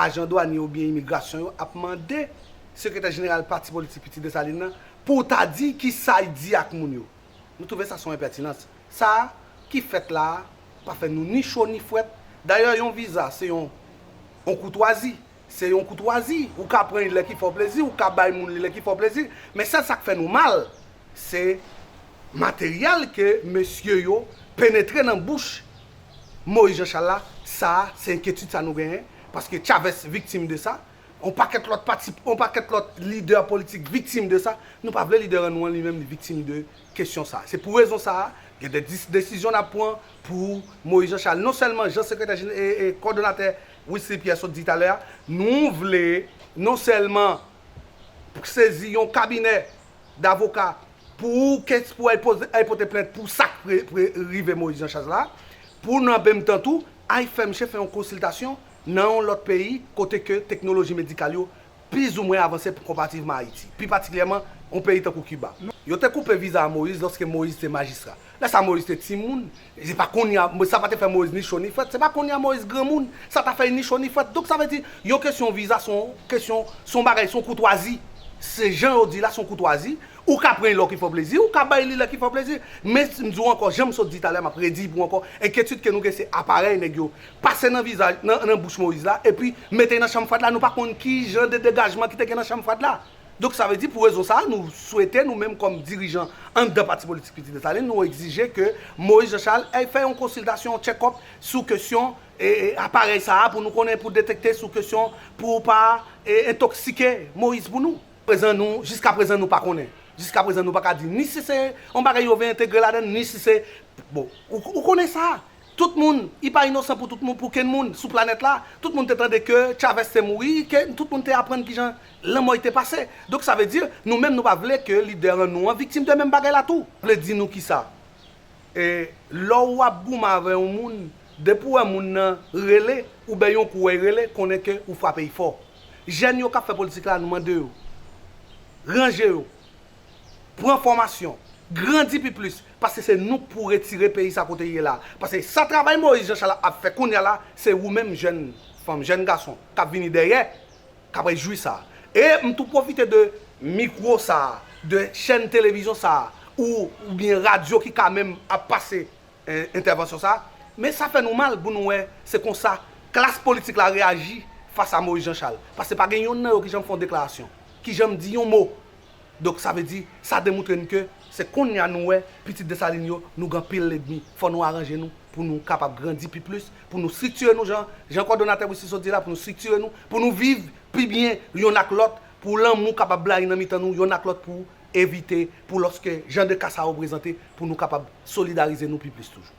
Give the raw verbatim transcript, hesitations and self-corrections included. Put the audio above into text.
ajan dwanye oubyen imigrasyon yo ap mande sekretè jeneral pati politik Pitit Desalin nan pou ta di kisa y di ak moun yo. Nou twouve sa se yon enpètinans. Sa ki fèt la a pa fè nou ni cho ni frèt. Dayè, yon viza se yon, yon koutwazi. Se yon koutwazi. Ou ka pran li lè ki fè w plezi, ou ka bay moun li lè ki fè w plezi. Men sèl sa k fè nou mal, se materyèl ke mesye yo penetre nan bouch Moïse Jean Charles la. Sa a, se enkyetid sa nou genyen, paske Chavez viktim de sa, yon pakèt lòt pati, yon pakèt lòt lidè politik viktim de sa. Nou pa vle lidè nou an li menm li viktim de kesyon sa a. Se pou rezon sa a, gen de dis- desizyon n ap pran pou Moïse Jean Charles. Non sèlman jan sekretè jene- e, e kòdonatè Wesley Pierre sot di talè a, nou vle non sèlman sezi yon kabinè davoka pou kes pou al poze- al pote plent pou sa k pre- pre- rive Moïse Jean Charles la, pou nan menm tan tou al fè misye fè yon konsiltasyon nan yon lòt peyi kote ke teknoloji medikal yo plizoumwen avanse konparativman Ayiti, pi patikilyèman yon peyi tankou Kiba. Yo te koupe viza a Moïse lòske Moïse te majistra. Lè sa Moïse te timoun, se pa kounye a, sa pa te fè Moïse ni cho ni frèt, se pa kounye a Moïse granmoun, sa ta fè ni cho ni frèt. Donk sa vle di, yon kesyon viza se yon kesyon, se yon bagay, se yon koutwazi. Se jan yo di la, se yon koutwazi. Ou ka pran li lè w ki fè w plezi, ou ka bay li lè ki fè w plezi. Men m di w ankò, jan m sot di talè, m ap redi pou w ankò, enkyetid ke nou gen se aparèy nèg yo pase nan vizaj, nan, nan bouch Moïse la, epi mete nan chanm fwad la, nou pa konn ki jan de degajman ki te gen nan chanm fwad la. Donk sa vle di pou rezon sa a, nou swete nou menm kòm dirijan anndan pati politik Pitit Desalin, nou egzije ke Moïse Jean Charles al fè yon konsiltasyon, yon check-up sou kesyon e, e, aparèy sa a pou nou konnen, pou detekte sou kesyon, pou pa e, entoksike Moïse pou nou. Prezan nou, jiska prezan nou pa konnen. Jiska prezan nou pa ka di ni si se yon bagay yo vle entegre ladan, ni si se, bon, ou, ou konnen sa. Tout moun, li pa inosan pou tout moun, pou kenn moun sou planèt la. Tout moun te tande ke Chavez te mouri, ke tout moun te aprann kijan lanmò li te pase. Donk sa vle di, nou menm nou pa vle ke lidè an nou an viktim de menm bagay la tou. Vle di nou kisa? E lè w ap goumen avè yon moun, depi w wè moun nan rele, ou bay yon kou wè l rele, konnen ke ou frape l fò. Jèn yo k ap fè politik la, nou mande yo, ranje yo, pran fòmasyon, grandi pi plis, paske se nou k pou retire peyi sa kote l ye la. Paske sa travay Moïse Jean Charles ap fè kounye a la, se ou menm jèn fanm, jèn gason k ap vini dèyè k ap jwi sa. E m tou pwofite de mikwo sa, de chèn televizyon sa, ou, oubyen radyo ki ka menm ap pase e, entèvansyon sa. Men sa fè nou mal pou nou wè se konsa klas politik la reyaji fas a Moïse Jean Charles. Paske pa gen yonn nan yo ki janm fè yon deklarasyon, ki janm di yon mo. Donk sa vle di, sa demontre n ke se kounye a nou wè pitit Desalin yo, nou gen anpil lènmi. Fò nou aranje nou pou nou kapab grandi pi plis, pou nou striktire nou jan, jan kòdonatè Wisly sot di la, pou nou striktire nou, pou nou viv pi byen yonn ak lòt, pou lanmou kapab blayi nan mitan nou yonn ak lòt, pou evite pou lòske jan de ka sa yo prezante, pou nou kapab solidarize nou pi plis toujou.